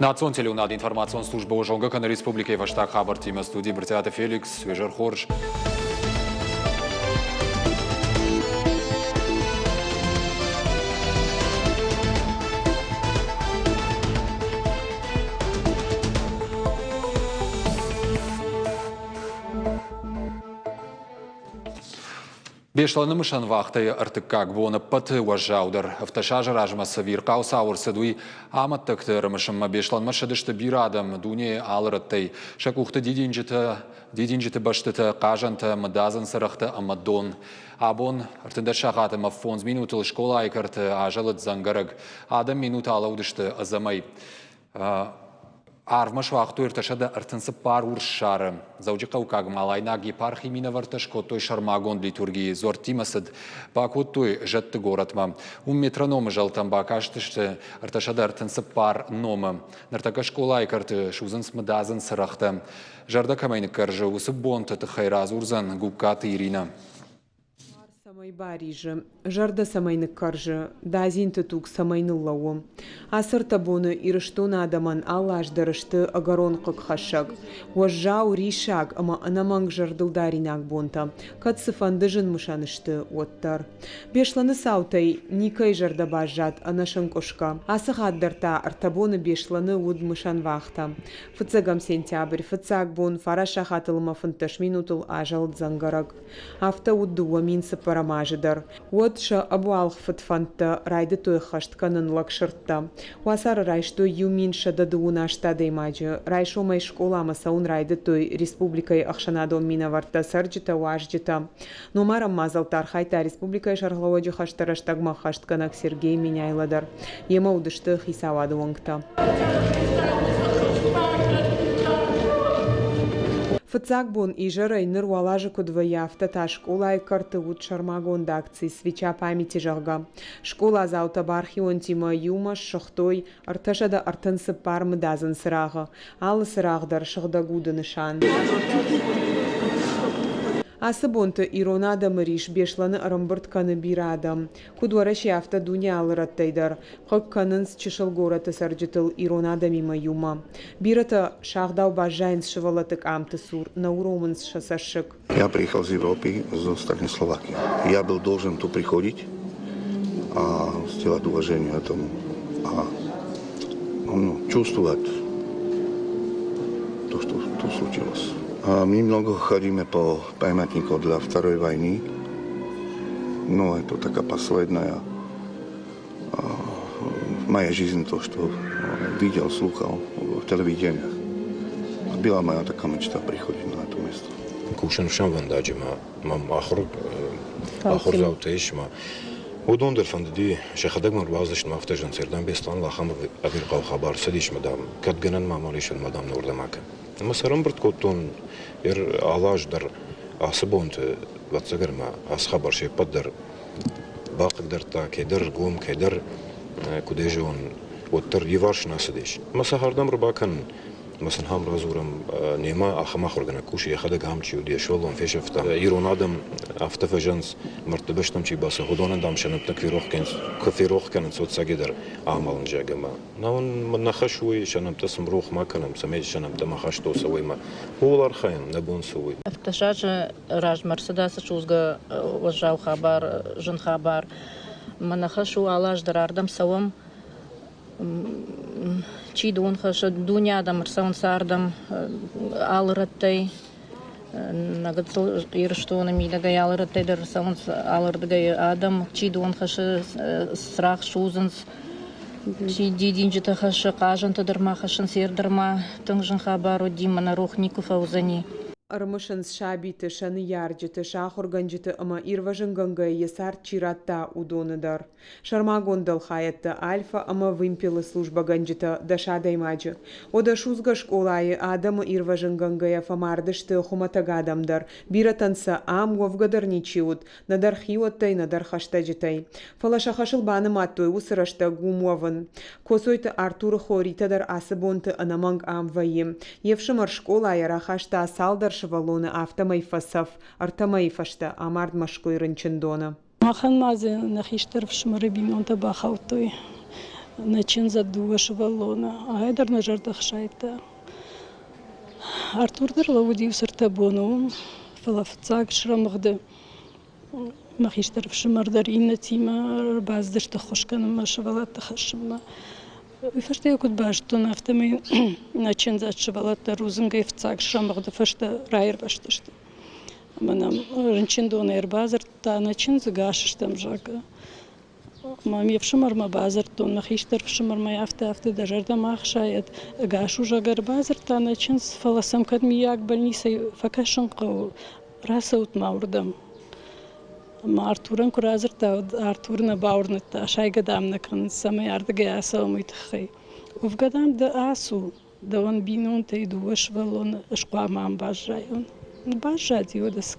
Национ телеуынады информацион службӕ зонгӕ кӕны республикӕйы фӕстаг хабӕрттимӕ студийы Брытъиаты Феликс. Уе зӕр хорз. Беслӕны мысӕн вахтӕйы ӕртыккаг бон ӕппӕты уӕззаудӕр 17 азы размӕ цы ӕвирхъау цау ӕрцыд, уый амӕттӕгты ӕрымысынмӕ Беслӕнмӕ ссыдысты бирӕ адӕм дунейы алы рӕттӕй. Сӕ къухты дидинджытӕ, дидинджыты бӕстытӕ, хъазӕнтӕ, мыдадзын цырӕгътӕ ӕмӕ дон. Абон 13 сахат ӕмӕ 5 минутыл скъолайы кӕрты азӕлыд дзӕнгӕрӕг. Адӕм минут алӕудысты ӕдзӕмӕй. Арвмӕ суагътой 334 урс сӕры. Дзӕуджыхъӕуккаг Малайнаг епархийы минӕвӕрттӕ скодтой сӕрмагонд литургийы дзуӕрттимӕ цыд. Бакодтой зӕдты горӕтмӕ. Уым метрономы зӕлтӕм бакастысты 334 номы. Ныртӕккӕ скъолайы кӕрты судзынц мыдадзын цырӕгътӕ. Зӕрдӕ кӕмӕй ныккӕрзы, уыцы бонты тыххӕй радзурдзӕн Гугкаты Иринӕ. Буар цӕмӕй баризы, зӕрдӕ цӕмӕй ныккӕрзы, дадзинты туг цӕмӕй ныллӕууы. Ацы ӕртӕ боны Ирыстоны адӕмӕн алы аз дӕр сты ӕгӕрон хъыгхӕссӕг, уӕззау, риссаг ӕмӕ ӕнӕмӕнг зӕрдылдаринаг бонтӕ, кӕд цыфӕнды зын мысӕн сты, уӕддӕр. Беслӕны цаутӕй никӕй зӕрдӕ баззад ӕнӕсӕнкъуысгӕ. Ацы хатт дӕр та ӕртӕ боны Беслӕны уыд мысӕн вахтӕ. Фыццӕгӕм сентябрь, фыццаг бон, фараст сахатыл ӕмӕ 15 минутыл азӕлд дзӕнгӕрӕг. Афтӕ уыд 2004 азы дӕр. Уӕд сӕ ӕбуалгъ фыдфӕндтӕ райдыдтой ӕххӕст кӕнын лӕгсырдтӕ. Уацары райстой 1128 адӕймаджы. Райсомӕй скъоламӕ цӕуын райдыдтой республикӕйы ӕхсӕнадон минӕвӕрттӕ, цӕрджытӕ, уазджытӕ. Номарӕн мадзӕлтты архайдта республикӕйы сӕргълӕууӕджы хӕсты рӕстӕгмӕ ӕххӕстгӕнӕг Сергей Меняйло дӕр. Йемӕ уыдысты хицауады уӕнгтӕ. Фыццаг бон изӕрӕй ныр уал азы куыд вӕййы, афтӕ та скъолайы кӕрты уыд сӕрмагонд акци «Свеча памяти», зӕгъгӕ. Скъоладзаутӕ бархионтимӕ иумӕ ссыгътой 334 мыдадзын цырагъы. Алы цырагъ дӕр сыгъдӕг уды нысан. Ацы бонты ирон адӕмы рис Беслӕны ӕрӕмбырд кӕны бирӕ адӕм. Куыд Уӕрӕсе, афтӕ дуне алы рӕттӕй дӕр. Хъыг кӕнынц чысыл горӕты цӕрджытыл ирон адӕмимӕ иумӕ. Бирӕтӕ сагъдау баззайынц сывӕллӕтты къамты цур, нӕ уромынц сӕ цӕссыг. Я приехал из Европы, из страны Словакии. Я был должен тут приходить, а, сделать уважение этому, а, ну, чувствовать то, что тут случилось. А мы много ходим по памятнику для Второй войны, но это такая последняя моя жизнь, то, что видел, слухал в телевидении. Была моя такая мечта приходить на это место. Кусын ӕфсӕнвӕндаджы ма мӕм ахуыр ахуырдзаутӕ ис ма уыдон дӕр фӕндыди сӕхӕдӕг мӕм ӕрбацыдысты ма афтӕ зӕгъынц Эрдам Беслӕныл ахӕм ӕвирхъау хабар цыдис ма дам кӕд гӕнӕн ма амал ис ма дам нордӕм акӕн ӕмӕ сӕ ӕрӕмбырд кодтон алы аз дӕр ацы бонты ӕвӕццӕгӕн ма ацы хабар се ппӕт дӕр бахъыгдардта кӕйдӕр ргом, кӕйдӕр куыд ӕй зӕгъон, уӕддӕр иуварс нӕ ацыдис. Ӕмӕ сӕ хӕрдӕм ӕрбакӕнын ӕмӕ сын ахӕм радзурӕм, немӕ ахӕм ахуыргӕнӕг кусы, йӕхӕдӕг ам чи уыд, йӕ сывӕллон фесӕфта. Ирон адӕм афтӕ фӕзӕгъынц, мӕрдты бӕстӕм чи бацӕуы, уыдонӕн, дам, сӕ нӕмттӕ куы ферох кӕнынц, куы ферох кӕнынц, уӕд цӕгӕйдӕр амӕлын, зӕгъгӕ ма. Нӕ нӕ хӕс уый, сӕ нӕмттӕ сын рох ма кӕнӕм, цӕмӕй сӕ нӕмттӕ ма хастой цӕуой ма. Ууыл архайӕм, нӕ бон цы у. 17 азы размӕ рцыд ацы судзгӕ уӕззау хабар, зын хабар. Мӕ нӕ хӕс у алы аз дӕр ардӕм цӕуӕм. Чи дон хӕссы, дуне адӕм ӕрцӕуынц ардӕм алы рӕттӕй. Нӕ гыццыл Ирыстоны мидӕгӕй алы рӕттӕй дӕр цӕуынц алырдыгӕй адӕм. Чи дон хӕссы, цырагъ судзынц, чи дидинджытӕ хӕссы, хъазӕнтӕ дӕр ма хӕссынц дӕр ма. Тынг зын хабар уыди, мӕнӕ рох никуы фӕуыдзӕни. Ӕрымысынц сабиты, сӕ ныййарджыты, сӕ ахуыргӕнджыты ӕмӕ ирвӕзынгӕнгӕ йӕ цард чи радта, уыдоны дӕр. Сӕрмагонд дӕлхайӕдтӕ Альфа ӕмӕ Вымпел-ы службӕгӕнджытӕ дӕс адӕймаджы. Уӕдӕ судзгӕ скъолайы адӕмы ирвӕзынгӕнгӕйӕ фӕмард сты хуымӕтӕг адӕм дӕр, бирӕтӕн сӕ ам уӕвгӕ дӕр ничи уыд, нӕдӕр хиуӕттӕй, нӕдӕр хӕстӕджытӕй. Фӕлӕ сӕ хӕсыл банымадтой уыцы рӕстӕг уым уӕвын. Коцойты Артуры хо Ритӕ дӕр ацы бонты ӕнӕмӕнг ам вӕййы. Йе фсымӕр скъолайӕ рахаста цалдӕр сывӕллоны, афтӕмӕй фӕцӕф. Ӕртӕ мӕйы фӕстӕ амард Мӕскуыйы рынчындоны. Махӕн ма дзы нӕ хистӕр ӕфсымӕры бинонтӕ бахаудтой. Нӕ чындз дыууӕ сывӕллоны, ай дӕр нӕ зӕрдӕ хсайдта. Артур дӕр лӕууыди уыцы ӕртӕ боны уым, фӕлӕ фыццаг срӕмыгъды мӕ хистӕр ӕфсымӕр дӕр иннӕтимӕ ӕрбацыдысты ӕххуыс кӕнынмӕ сывӕллӕтты хӕссынмӕ. Уый фӕстӕ йӕ куыд базыдтон, афтӕмӕй нӕ чындзӕт сывӕллӕттӕ рудзынгӕй фыццаг срӕмыгъды фӕстӕ раирвӕзтысты. Ӕмӕ нӕм рынчындонӕй ӕрбадзырдта, нӕ чындзы гас стӕм, зӕгъгӕ. Ӕмӕ ме фсымӕрмӕ бадзырдтон, мӕ хистӕр ӕфсымӕрмӕ афтӕ-афтӕ дӕ зӕрдӕ ма ӕхсайӕд, ӕгас у, зӕгъгӕ, ӕрбадзырдта нӕ чындз, фӕлӕ сӕм кӕд миййаг больницӕйы фӕкӕсын хъӕуы, рацӕут ма уырдӕм. Ӕмӕ Артурӕн куы радзырдта, уӕд Артур нӕ бауырныдта, сайгӕ дам нӕ кӕнынц, цӕмӕй ардыгӕй ацӕуӕм, уый тыххӕй. Уӕвгӕ, дам, ды ацу, дӕуӕн бинонтӕй дыууӕ сывӕллоны ӕз хъуамӕ ам баззайон. Баззади, уӕдӕ цы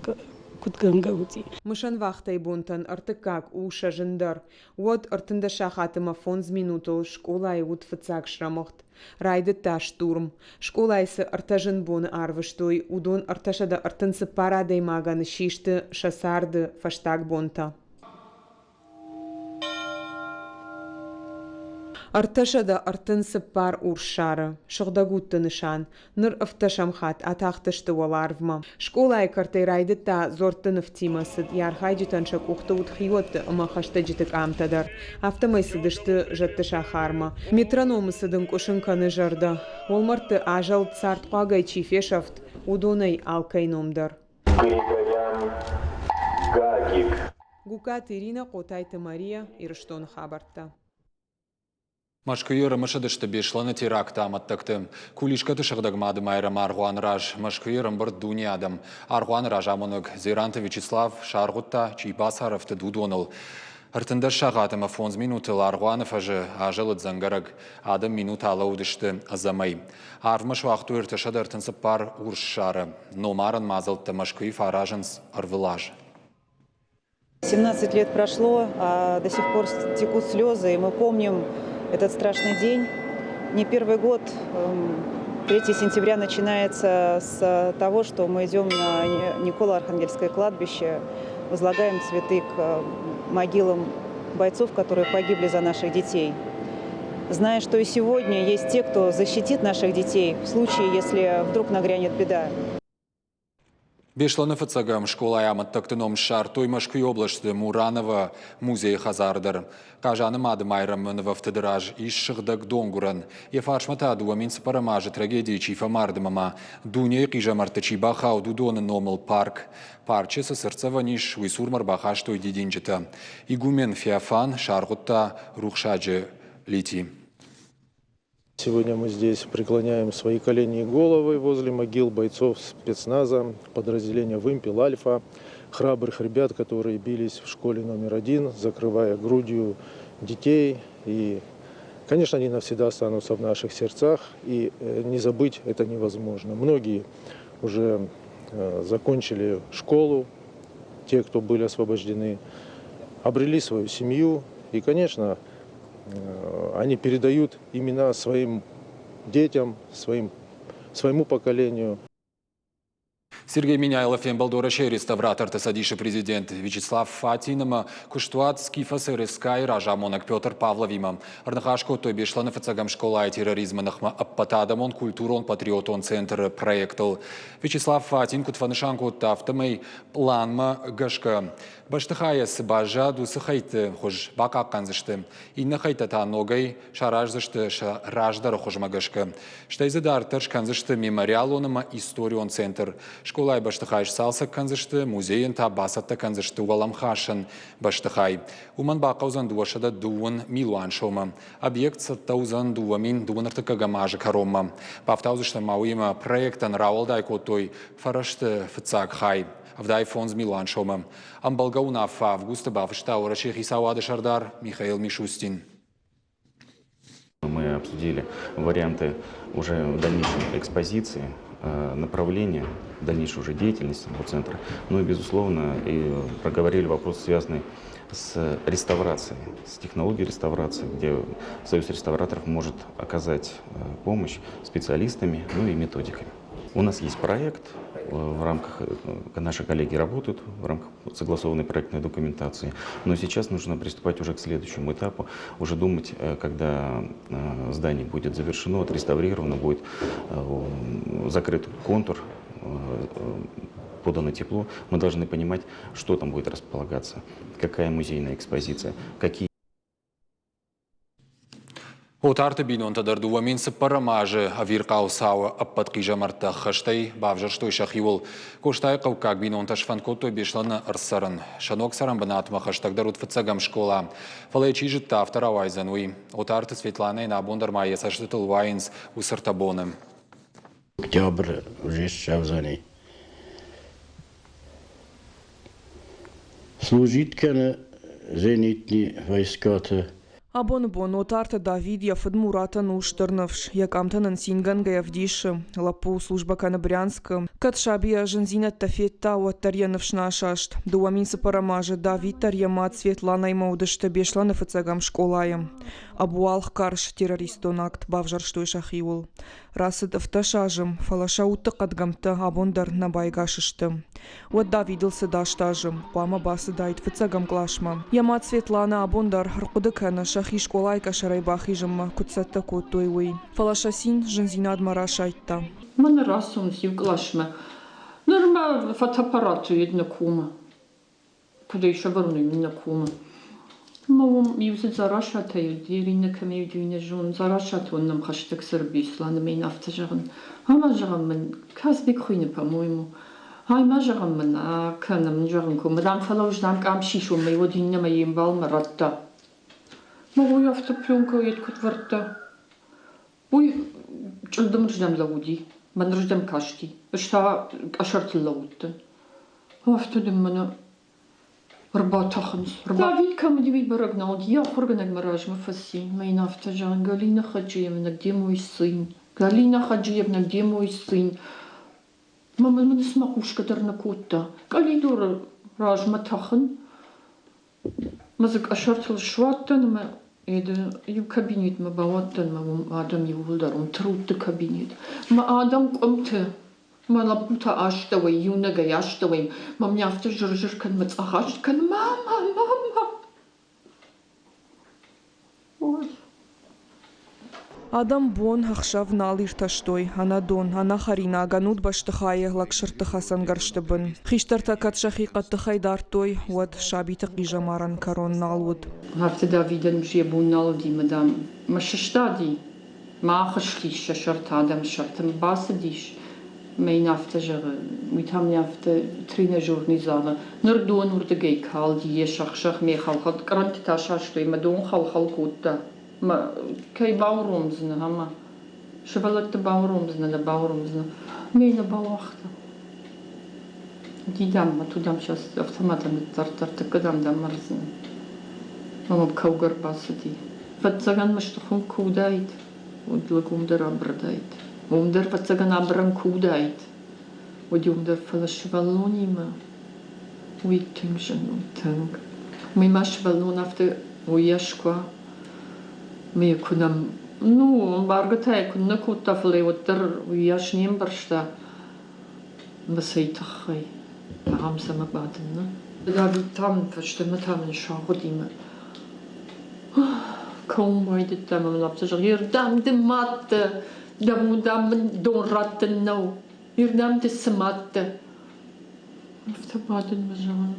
куыд гӕнгӕ уыди. Мысӕн вахтӕйы бонтӕн ӕртыккаг у сӕ зындӕр. Уӕд 13 сахаты ӕмӕ фондз минутыл скъолайы уыд фыццаг срӕмыгъд. Райдыдта штурм. Скъолайы цы ӕртӕ зын боны арвыстой, уыдон 334 адӕймагӕн систы сӕ царды фӕстаг бонтӕ. 334 урс сӕры, сыгъдӕг удты нысан, ныр ӕвддӕсӕм хатт атахтысты уӕларвмӕ. Скъолайы кӕртӕй райдыдта дзуӕртты нывтимӕ цыд, йӕ архайджытӕн сӕ къухты уыд хиуӕтты ӕмӕ хӕстӕджыты къамтӕ дӕр. Афтӕмӕй цыдысты зӕдты сахармӕ. Метрономы цыд ӕнкъуысын кӕны зӕрдӕ. Уӕлмӕрдты азӕлд цардхъуагӕй чи фесӕфт, уыдонӕй алкӕй ном дӕр. Григорян Гагик. Гукаты Иринӕ, Хъотайты Мария, Ирыстоны хабӕрттӕ. Мӕскуыйы ӕрымысыдысты Беслӕны теракты амӕттӕгты. Кулишкӕты сыгъдӕг Мады Майрӕмы аргъуаны раз Мӕскуыйы ӕрӕмбырд дуне адӕм. Аргъуаны разамонӕг Дзеранты Вячеслав саргъуыдта, чи бацарӕфтыд, уыдоныл. 13 сахат ӕмӕ фондз минутыл аргъуаны фӕзы азӕлыд дзӕнгӕрӕг. Адӕм минут алӕууыдысты ӕдзӕмӕй. Арвмӕ суагътой 334 урс сӕры. Номарӕн мадзӕлттӕ Мӕскуыйы фӕаразынц ӕрвылаз. 17 лет прошло, а до сих пор текут слезы, и мы помним этот страшный день. Не первый год, 3 сентября начинается с того, что мы идем на Николо-Архангельское кладбище, возлагаем цветы к могилам бойцов, которые погибли за наших детей. Зная, что и сегодня есть те, кто защитит наших детей в случае, если вдруг нагрянет беда. Беслӕны фыццӕгӕм скъолайы амӕттӕгты ном ссардтой Мӕскуыйы областы Мураново музейы хӕдзары дӕр. Хъазаны Мады Майрӕмы нывӕфтыды раз ис сыгъдӕг донгуырӕн. Йӕ фарсмӕ та 2004 азы трагедийы чи фӕмард ӕмӕ ма дунейы хъизӕмӕртты чи бахауд, уыдоны номыл парк. Парчы цы цыртдзӕвӕн ис, уый цурмӕ ӕрбахастой дидинджытӕ. Игумен Феофан саргъуыдта рухсаджы Лити. Сегодня мы здесь преклоняем свои колени и головы возле могил бойцов спецназа, подразделения «Вымпел», «Альфа», храбрых ребят, которые бились в школе номер один, закрывая грудью детей. И, конечно, они навсегда останутся в наших сердцах, и не забыть это невозможно. Многие уже закончили школу, те, кто были освобождены, обрели свою семью. И, конечно, они передают имена своим детям, своему поколению. Сергей Меняйло фембӕлд Уӕрӕсейы реставраторты цӕдисы президент Вячеслав Фатин ӕмӕ куыстуат Скифос РСК-йы разамонӕг Петр Павловимӕ. Ӕрныхас кодтой Беслӕны фыццӕгӕм скъолайы терроризмы ныхмӕ ӕппӕтадӕмон культурон-патриотон центры проектыл. Вячеслав Фатин куыд фӕнысан кодта, афтӕмӕй пъланмӕ гӕсгӕ бӕстыхайӕ цы баззад, уыцы хӕйтты хуыз бахъахъхъӕндзысты. Иннӕ хӕйттӕ та ногӕй сараздзысты сӕ раздӕры хуызмӕ гӕсгӕ. Стӕй дзы дарддӕр скӕндзысты мемориалон ӕмӕ историон центр. Скъолайы бӕстыхай сцалцӕг кӕндзысты, музейӕн та бацӕттӕ кӕндзысты уӕлӕмхасӕн бӕстыхай. Уымӕн бахъӕудзӕн 220 милуан сомы. Объект цӕттӕ уыдзӕн 2023 азы кӕронмӕ. Бафтаудзысты ма уыимӕ проектӕн рауӕлдай кодтой фӕрӕзты фыццаг хай. 75 милуан сомы. Ӕмбӕлгӕ уынаффӕ августы бафыста Уӕрӕсейы хицауады сӕрдар Михаил Мишустин. Мы обсудили варианты уже дальнейшей экспозиции, направления дальнейшей уже деятельности самого центра. Ну и, безусловно, и проговорили вопрос, связанный с реставрацией, с технологией реставрации, где Союз реставраторов может оказать помощь специалистами, ну и методиками. У нас есть проект, в рамках, наши коллеги работают в рамках согласованной проектной документации, но сейчас нужно приступать уже к следующему этапу, уже думать, когда здание будет завершено, отреставрировано, будет закрыт контур, подано тепло, мы должны понимать, что там будет располагаться, какая музейная экспозиция, какие Отарты бинонтӕ дӕр 2004 азы ӕвирхъау цауы ӕппӕт хъизӕмӕрттӕ ӕххӕстӕй бавзӕрстой сӕхиуыл. Къостайы хъӕуккаг бинонтӕ сфӕнд кодтой Беслӕны ӕрцӕрын. Сӕ ног цӕрӕнбынатмӕ хӕстӕгдӕр уыд фыццӕгӕм скъола. Фӕлӕ йӕ чи зыдта, афтӕ рауайдзӕн, уый. Отарты Светланӕйӕн абон дӕр ма йӕ цӕстытыл уайынц уыцы ӕртӕ боны. Октябры уже ссӕудзӕни. Служит кӕны зенитни войскаты. Абоны бон Отарты Давид йӕ фыд Муратӕн у стыр ныфс. Йӕ къамтӕн ын цингӕнгӕ ӕвдисы. Лӕппу службӕ кӕны Брянскы. Кӕд сабийӕ зындзинӕдтӕ федта, уӕддӕр йӕ ныфс нӕ асаст. 2004 азы Давид дӕр йӕ мад Светланӕимӕ уыдысты Беслӕны фыццӕгӕм скъолайы. Ӕбуалгъ карз террористон акт бавзӕрстой сӕхиуыл. Рацыд 17 азы, фӕлӕ сӕ удты хъӕдгӕмттӕ абон дӕр нӕ байгас сты. Уӕд Давидыл цыд аст азы, хъуамӕ бацыдаид фыццӕгӕм къласмӕ. Йӕ мад Светланӕ абон дӕр ӕрхъуыды кӕны, сӕхи скъолайы къӕсӕрӕй бахизынмӕ куыд цӕттӕ кодтой, уый. Фӕлӕ сӕ цин зындзинадмӕ расайдта. Мӕнӕ рацӕуынц иу къласмӕ. Ныр мӕ фотоаппараты йед нӕ комы. Куыд ӕй сӕвӕрон, уый мын нӕ комы. Ӕмӕ уым иу дзы Дзарасатӕй уыд, Иринӕ кӕмӕй уыд, уый нӕ зонын. Дзарасаты уын нӕм хӕстӕг цӕры Беслӕны, ӕмӕ йын афтӕ зӕгъын. Ӕмӕ, зӕгъӕм, мын Казбек хуыйны, по-моему. Ай ма, зӕгъӕм, мын кӕнӕм, зӕгъын комы, дам, фӕлӕ ӕз, дам, къам сисон, мӕ уӕд иннӕмӕ йе мбалмӕ радта. Мӕ уый афтӕ пленкӕ йед куыд вӕрдта. Уый чъылдымырдӕм лӕууыди, мӕнырдӕм касти, ӕз та къӕсӕртыл лӕууыдтӕн. Афтӕ дын мӕнӕ ӕрбатӕхынц. Давид кӕм уыди, уый бӕрӕг нӕ уыд. Йӕ ахуыргӕнӕг мӕ размӕ фӕци. Мӕ йын афтӕ зӕгъын, Галина Хаджиевна, где мой сын? Галина Хаджиевна, где мой сын? Мӕ мын цыма хъусгӕ дӕр нӕ кодта. Къӕлидоры размӕ тӕхын. Мӕ дзы къӕсӕртыл суадтӕн ӕмӕ иу кабинетмӕ бауадтӕн ӕмӕ уым адӕм иууылдӕр уым трудты кабинет. Мӕ адӕм къуымты, мӕ лӕппутӕ астӕуӕй, иунӕгӕй астӕуӕй, мӕ мын афтӕ зыр-зыр кӕн, мӕ цъӕхахст кӕн, мама, мама. Ой. Адӕм бон, ӕхсӕв нал иртӕстой, ӕнӕ дон, ӕнӕ хӕринаг, ӕнуд бӕстыхайы лӕгсырдты хӕцӕнгӕрзты бын. Хистӕртӕ кӕд сӕхи хъӕддыхӕй дардтой, уӕд сабиты хъизӕмарӕн кӕрон нал уыд. Афтӕ Давидӕн йӕ бон нал уыди мӕ, дам, мӕ сыстади, мӕ ахызтис сӕ сӕрты, адӕмы сӕрты бацыдис, мӕ йын афтӕ зӕгъы, уый та мын афтӕ тренажерный залы ныр дон уырдыгӕй калди, йӕ сӕх-сӕх ме хӕлхӕлд кърӕнтытӕ састой, мӕ дон хӕл-хӕл кодта. Мӕ кӕй бауромдзынӕ ӕмӕ сывӕллӕтты бауромдзынӕ, нӕ бауромдзынӕ. Ме нӕ бауагъта. Дидам мӕ тудам сейчас автоматом ныддардта, ӕртыккӕдӕм дӕм мӕрдзынӕн. Мӕ кӕугӕ ӕрбацыди. Фӕццӕгӕн мӕстыхуын куы уыдаид, уӕд лӕг уым дӕр абырыдаид. Уым дӕр фӕццӕгӕн абырӕн куы уыдаид, уӕд уым дӕр, фӕлӕ сывӕллонимӕ уый тынг зын у, тынг. Уый ма сывӕллон афтӕ уыйас куы уа, ме куы нӕм, ну, ӕмбаргӕ та йӕ куыннӕ кодта, фӕлӕ уӕддӕр уыйас не мбӕрста, мӕ цӕй тыххӕй, ахӕм цӕмӕ бадын, нӕ? Давид та мын фӕстӕмӕ та мын сагъуыди мӕ кӕуын байдыдта ӕмӕ мын афтӕ зӕгъы, Ирдӕм ды мад дӕ, дам мын дон раттын нӕу, Ирдӕм ды цы мад дӕ? Афтӕ бадын мӕ зӕгъын,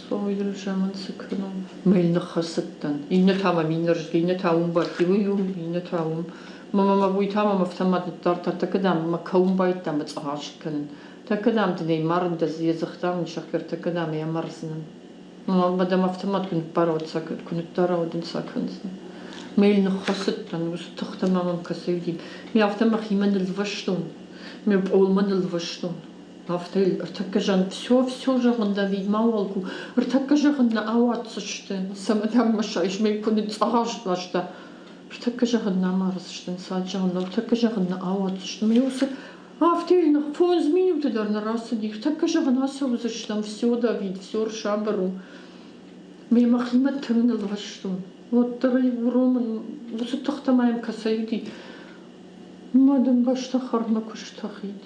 Сойыл зӕгъын цы кӕнон? Мӕ йыл ныххӕцыдтӕн. Иннӕ та мӕм иннӕрдыгӕй, иннӕ та уым бадти, уый уым, иннӕ та уым. Мӕ мӕ уый та мӕм автомат ныддардта, тӕккӕ дам мӕ кӕуын байдыдта мӕ цъӕхахст кӕнын. Тӕккӕ дам дын ӕй марын дӕ йӕ дзых дам ын сӕхгӕр, тӕккӕ дам ӕй амардзынӕн. Мӕ дам автомат куы ныппарауд, куы ныддарауд ын сӕ кӕндзынӕн. Мӕ йыл ныххӕцыдтӕн, уыцы тыхтӕ ма мӕм кӕцӕй уыди. Ме афтӕ мӕхимӕ нылвӕстон, ме пъолмӕ нылвӕстон. Афтӕ ӕртӕккӕ зӕгъын, все, все зӕгъын, Давид, мауал ку. Ӕртӕккӕ зӕгъын нӕ ауадздзысты, цӕмӕ дам мӕ сайыс, мӕ куы ныцъцъӕгъӕст ласта. Ӕртӕккӕ зӕгъын нӕ амардзысты, ӕнцад зӕгъын, ӕртӕккӕ зӕгъын нӕ ауадздзысты. Мӕ уыцы афтӕ 5 минуты дӕр нӕ рацыди. Ӕртӕккӕ зӕгъын ацӕудзыстӕм, все, Давид, все, ӕрсабыр у. Мӕ мӕхимӕ тынг нылвӕстон. Уӕддӕр ӕй уромын, уыцы тыхтӕ ма йӕм кӕцӕй уыди. Мад ӕмбӕстӕ хӕрдмӕ куы стӕхид.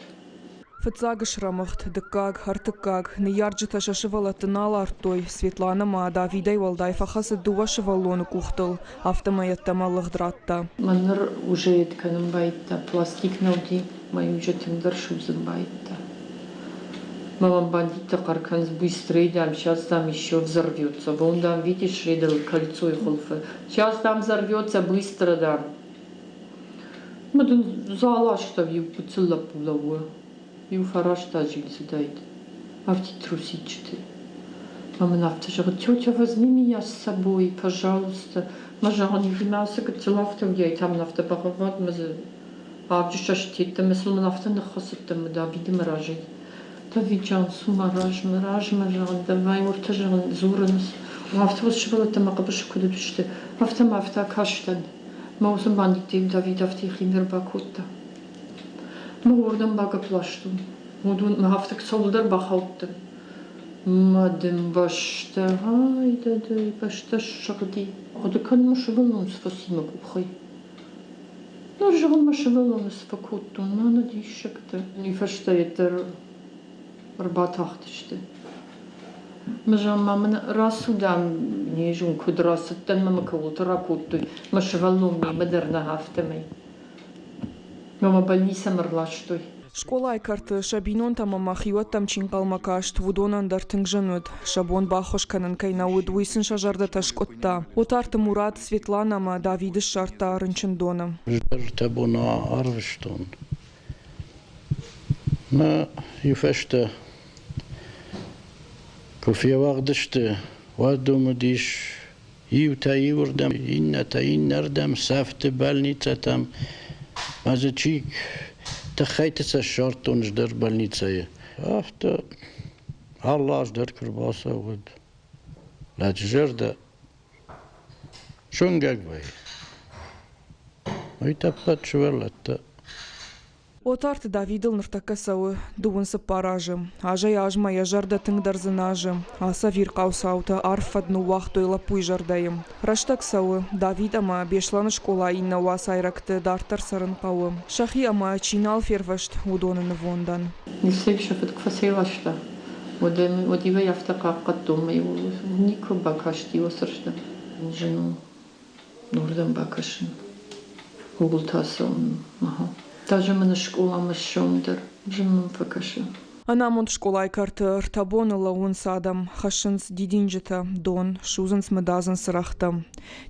Фыццаг срӕмыгъд, дыккаг, ӕртыккаг. Ныййарджытӕ сӕ сывӕллӕтты нал ардтой. Светланӕ ма Давидӕй уӕлдай фӕхӕцыд дыууӕ сывӕллоны къухтыл, афтӕмӕй ӕддӕмӕ лыгъд радта. Мӕн ныр уже ед кӕнын байдыдта, пластик нӕ уыди, мӕ уже тынгдӕр судзын байдыдта. Мӕ мӕм бандиттӕ хъӕр кӕнынц, быстрее, дам, сейчас, дам, еще взорвется. Вон, дам, видишь, редал кольцо и хуылфы. Сейчас, дам, взорвется, быстро, дам. Мӕ дын залы астӕу иу гыццыл лӕппу лӕууы, иу фӕрӕзта зилдзыдаид афтид трусиччыты. Мӕ мын афтӕ зӕгъы, тетя, возьми меня с собой, пожалуйста. Мӕ зӕгъын, иумӕ ацы гыццыл афтӕ уыйай та мын афтӕ бӕгъӕввад мӕ дзы авджы сӕстӕттӕ мӕ сыл мын афтӕ ныххӕцыдтӕн мӕ Давиды мӕ разӕй. Давиджан, цу мӕ размӕ, размӕ, зӕгъын, давай уӕртӕ, зӕгъын, дзурынц. Афтӕ уыцы сывӕллӕттӕ мӕ хъӕбысы куыд уыдысты, афтӕ мӕ афтӕ акастӕн. Мӕ уыцы бандиттӕ Давид афтӕ йӕхи ӕрбакодта. Мӕ уырдӕм багӕпп ластон. Уыдон мӕ афтӕ цӕуылдӕр бахаудтӕн. Мӕ дын бӕстӕ, ай-дӕ-дӕй, бӕстӕ ссыгъди. Хъуыды кӕн, мӕ сывӕллон цы фӕци мӕ къухӕй. Ныр, зӕгъын, мӕ сывӕллоны цы фӕкодтон, мӕнӕ диссӕгтӕ. Уый фӕстӕ йеддӕр ӕрбатахтысты. Ма мын рацу, дам, не зон, куыд рацыдтӕн мӕ мӕ кӕуылты ракодтой, мӕ сывӕллон мемӕ дӕр нӕ, афтӕмӕй. Мӕ мӕ больницӕмӕ ӕрластой. Скъолайы кӕрты сӕ бинонтӕм ӕмӕ хиуӕттӕм чи нхъӕлмӕ каст, уыдонӕн дӕр тынг зын уыд. Сӕ бон баххуыс кӕнын кӕй нӕ уыд, уый сын сӕ зӕрдӕтӕ скъуыдта. Отарты Мурат Светланӕ ӕмӕ Давиды ссардта рынчындоны. Ӕртӕ боны арвыстон. Мӕ иу фӕстӕ куы феуӕгъд сты, уӕд уым уыдис иутӕ иуырдӕм, иннӕтӕ иннӕрдӕм, сӕфты больницӕтӕм. Ӕмӕ дзы чи тыххӕйты сӕ ссардтон ӕз дӕр больницӕйы. Афтӕ алы аз дӕр куы рбацӕуӕд лӕджы зӕрдӕ суынгӕг вӕййы. Уый тӕппӕт сывӕллӕттӕ. Отарты Давидыл ныртӕккӕ цӕуы дыууын цыппар азы. Азӕй-азмӕ йӕ зӕрдӕ тынгдӕр дзыназы. Ацы ӕвирхъау цаутӕ арф фӕд ныууагътой лӕппуйы зӕрдӕйы. Рӕстӕг цӕуы, Давид ӕмӕ Беслӕны скъолайы иннӕ уацайрӕгты дарддӕр цӕрын хъӕуы. Сӕхи ӕмӕ чи нал фервӕзт, уыдоны нывондӕн. Исӕг сӕ фыд куы фӕцӕйласта, уӕд ӕм уӕд-иу ӕй афтӕ хъахъхъӕдтон ӕмӕ-иу никуы бакасти уыцырдӕм. Зын у нордӕм бакӕсын, ууыл та цӕуын. Даже мын скъоламӕ ссӕуын дӕр зын мӕм фӕкӕсы. Ӕнамонд скъолайы кӕрты ӕртӕ боны лӕууынц адӕм, хӕссынц дидинджытӕ, дон, судзынц мыдадзын цырӕгътӕ.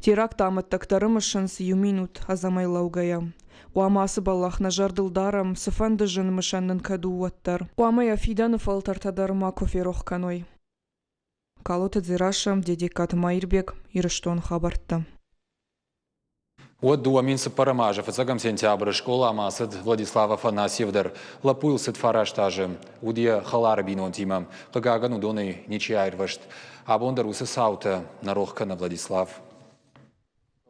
Теракты амӕттӕгтӕ ӕрымысынц иу минут ӕдзӕмӕй лӕугӕйӕ. Хъуамӕ ацы бӕллӕх нӕ зӕрдыл дарӕм, цыфӕнды зын мысӕн нын кӕд у, уӕддӕр. Хъуамӕ йӕ фидӕны фӕлтӕртӕ дӕр макуы ферох кӕной. Калоты Дзерассӕ, Дедегкаты Маирбег, Ирыстоны хабӕрттӕ. Уӕд 2004 азы фыццӕгӕм сентябры скъоламӕ ацыд Владислав Афанасьев дӕр. Лӕппуйыл цыд фараст азы. Уыд йӕ хӕлары бинонтимӕ. Хъыгагӕн, уыдонӕй ничи аирвӕзт. Абон дӕр уыцы цаутӕ нӕ рох кӕны Владислав.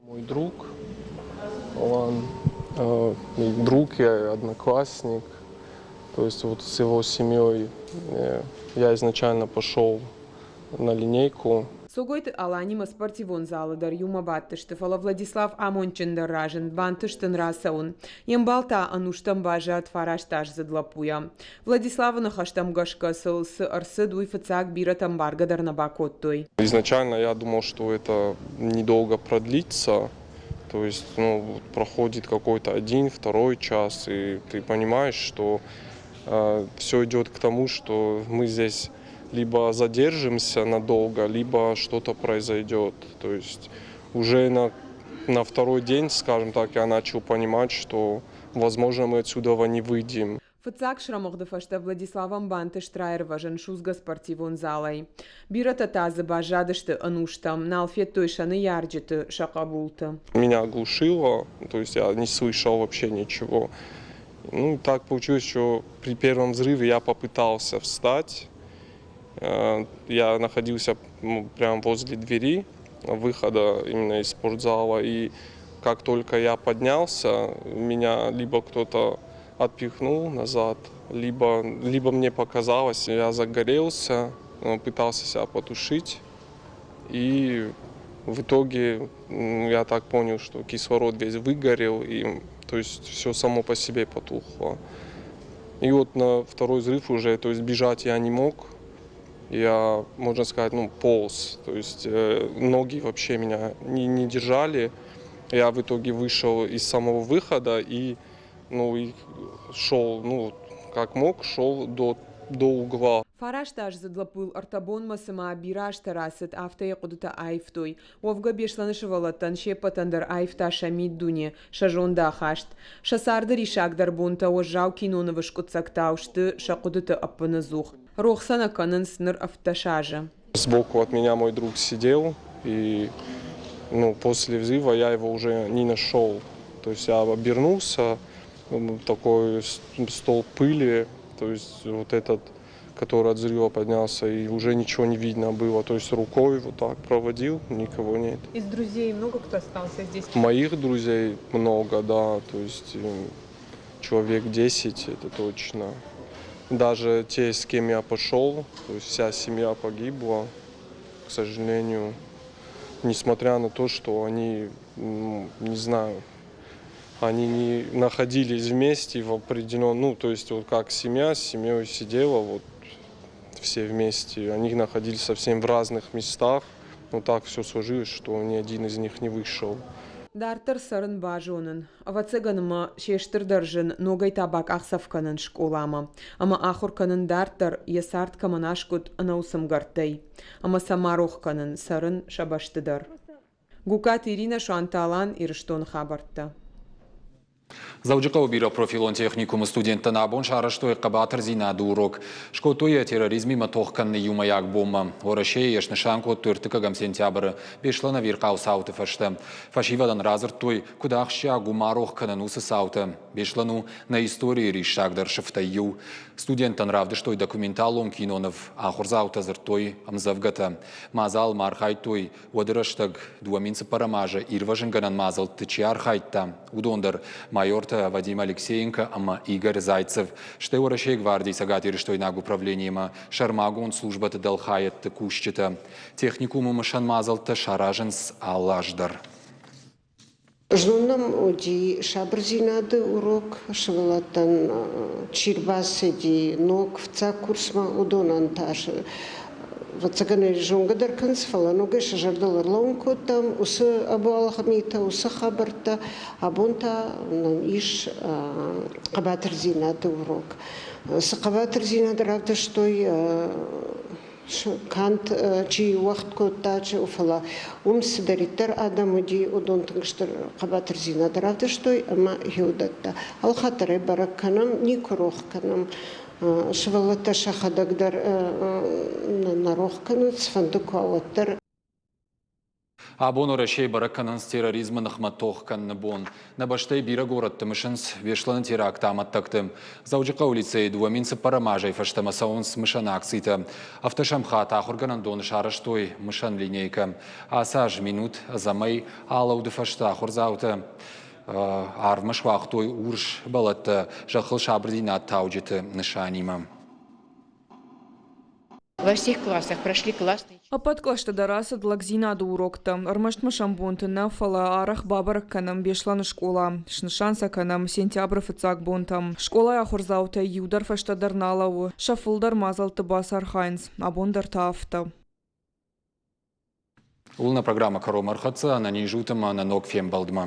Мой друг, он друг, я одноклассник. То есть вот с его семьей я изначально пошел на линейку. Цогойты Аланимӕ спортивон залы дӕр иумӕ бадтысты, фӕлӕ Владислав амондджындӕр разынд, бантыст ын рацӕуын. Йе мбал та ӕнустӕм баззад фарастаздзыд лӕппуйӕ. Владиславы ныхӕстӕм гӕсгӕ сыл цы ӕрцыд, уый фыццаг бирӕтӕ ӕмбаргӕ дӕр нӕ бакодтой. Изначально я думал, что это недолго продлится, то есть, ну, проходит какой-то один, второй час, и ты понимаешь, что все идет к тому, что мы здесь либо задержимся надолго, либо что-то произойдет. То есть уже на второй день, скажем так, я начал понимать, что, возможно, мы отсюда не выйдем. Фыццаг срӕмыгъды фӕстӕ Владиславӕн бантыст раирвӕзын судзгӕ спортивон залӕй. Бирӕтӕ та дзы баззадысты ӕнустӕм, нал федтой сӕ ныййарджыты, сӕ хъӕбулты. Меня оглушило, то есть я не слышал вообще ничего. Ну, так получилось, что при первом взрыве я попытался встать. Я находился прямо возле двери выхода именно из спортзала. И как только я поднялся, меня либо кто-то отпихнул назад, либо мне показалось, я загорелся, пытался себя потушить. И в итоге я так понял, что кислород весь выгорел, и То есть все само по себе потухло. И вот на второй взрыв уже, то есть бежать я не мог. Я, можно сказать, ну, полз. То есть ноги вообще меня не держали. Я в итоге вышел из самого выхода и, ну, и шел, ну, как мог, шел до угла. Фарастаздзыд лӕппуйыл ӕртӕ бонмӕ цыма бирӕ азтӕ рацыд, афтӕ йӕ хъуыдытӕ аивтой. Уӕвгӕ Беслӕны сывӕллӕттӕн се ппӕтӕн дӕр аивта сӕ миддуне, сӕ зондахаст. Сӕ царды риссагдӕр бонтӕ уӕззау кинонывы скъуыддзӕгтау сты сӕ хъуыдыты ӕппыныдзух. Рох сӕ нӕ кӕнынц ныр 17 азы. Сбоку от меня мой друг сидел, и, ну, после взрыва я его уже не нашел. То есть я обернулся, такой столб пыли, то есть вот этот, который от взрыва поднялся, и уже ничего не видно было. То есть рукой вот так проводил, никого нет. Из друзей много кто остался здесь? Моих друзей много, да, то есть человек 10, это точно. Даже те, с кем я пошел, то есть вся семья погибла, к сожалению, несмотря на то, что они, ну, не знаю, они не находились вместе в определенном, ну, то есть вот как семья с семьей сидела, вот все вместе, они находились совсем в разных местах, но так все сложилось, что ни один из них не вышел. Дарддӕр цӕрын базонын. Ӕвӕццӕгӕн ӕмӕ се стырдӕр зын ногӕй та бакъахдзӕф кӕнын скъоламӕ ӕмӕ ахуыр кӕнын дарддӕр, йӕ цард кӕмӕн аскъуыд, ӕнӕуыцы ӕмгӕрттӕй. Ӕмӕ сӕ ма рох кӕнын, цӕрын сӕ бӕсты дӕр. Гукаты Иринӕ, Суанты Алан, Ирыстоны хабӕрттӕ. Дзӕуджыхъӕуы бирӕпрофилон техникумы студенттӕн абон сарӕзтой хъӕбатырдзинады урок. Скодтой йӕ терроризмимӕ тох кӕныны иумӕйаг бонмӕ. Уӕрӕсейы йӕ снысан кодтой 3 сентябры Беслӕны ӕвирхъау цауты фӕстӕ. Фӕсивӕдӕн радзырдтой, куыд ахсджиаг у ма рох кӕнын уыцы цаутӕ. Беслӕн у нӕ историйы риссагдӕр сыфтӕй иу. Студенттӕн равдыстой документалон киноныв, ахуырдзаутӕ дзырдтой ӕмдзӕвгӕтӕ. Мадзалмӕ архайдтой Уӕды рӕстӕг 2004 азы ирвӕзынгӕнӕн мадзӕлтты чи архайдта, уыдон дӕр майортӕ Вадим Алексеенко ӕмӕ Игорь Зайцев, стӕй Уӕрӕсейы гвардийы цӕгатирыстойнаг управлениимӕ сӕрмагонд службӕты дӕлхайӕдты кусджытӕ. Техникумы мысӕн мадзӕлттӕ саразынц алы аз дӕр. Знон нӕм уыди сабырдзинады урок, сывӕллӕттӕн чи рбацыди ног фыццаг курсмӕ, уыдонӕн та ӕвӕццӕгӕн ӕй зонгӕ дӕр кӕнынц, фӕлӕ ногӕй сӕ зӕрдыл ӕрлӕууын кодтам уыцы ӕбуалгъ митӕ, уыцы хабӕрттӕ. Абон та нын ис хъӕбатырдзинады урок. Цы хъӕбатырдзинад равдыстой канд чи уӕгъд кодта, чи, фӕлӕ уым цыдӕриддӕр адӕм уыди, уыдон тынг стыр хъӕбатырдзинад равдыстой ӕмӕ хиуыдӕттӕ. Алхатт дӕр ӕй бӕрӕг кӕнӕм, никуы рох кӕнӕм. Сывӕллӕттӕ сӕхӕдӕг дӕр нӕ рох кӕнынц, цыфӕнды куы уа, уӕддӕр. Абон Уӕрӕсейы бӕрӕг кӕнынц терроризмы ныхмӕ тох кӕныны бон. Нӕ бӕстӕйы бирӕ горӕтты мысынц Беслӕны теракты амӕттӕгты. Дзӕуджыхъӕуы лицейы 2004 азӕй фӕстӕмӕ цӕуынц мысӕн акцитӕ. Ӕвдӕсӕм хатт ахуыргӕнӕндоны сарӕзтой мысӕн линейкӕ. Ацы аз минут ӕдзӕмӕй алӕуды фӕстӕ ахуырдзаутӕ арвмӕ суагътой урс бӕлӕттӕ зӕххыл сабырдзинад тауджыты нысанимӕ. Во всех классах прошли классные. Ӕппӕт кълӕсты дӕр ацыд лӕгдзинады уроктӕ. Ӕрмӕст мысӕн бонты нӕ, фӕлӕ арӕх бабӕрӕг кӕнӕм Беслӕны скъола. Снысан сӕ кӕнӕм сентябры фыццаг бонтӕм. Скъолайы ахуырдзаутӕй иу дӕр фӕстӕдӕр нал лӕууы, сӕ фылдӕр мадзӕлтты бацархайынц. Абон дӕр та афтӕ. Ууыл нӕ программӕ кӕронмӕ ӕрхӕццӕ. Ӕнӕниз ут ӕмӕ нӕ ног фембӕлдмӕ.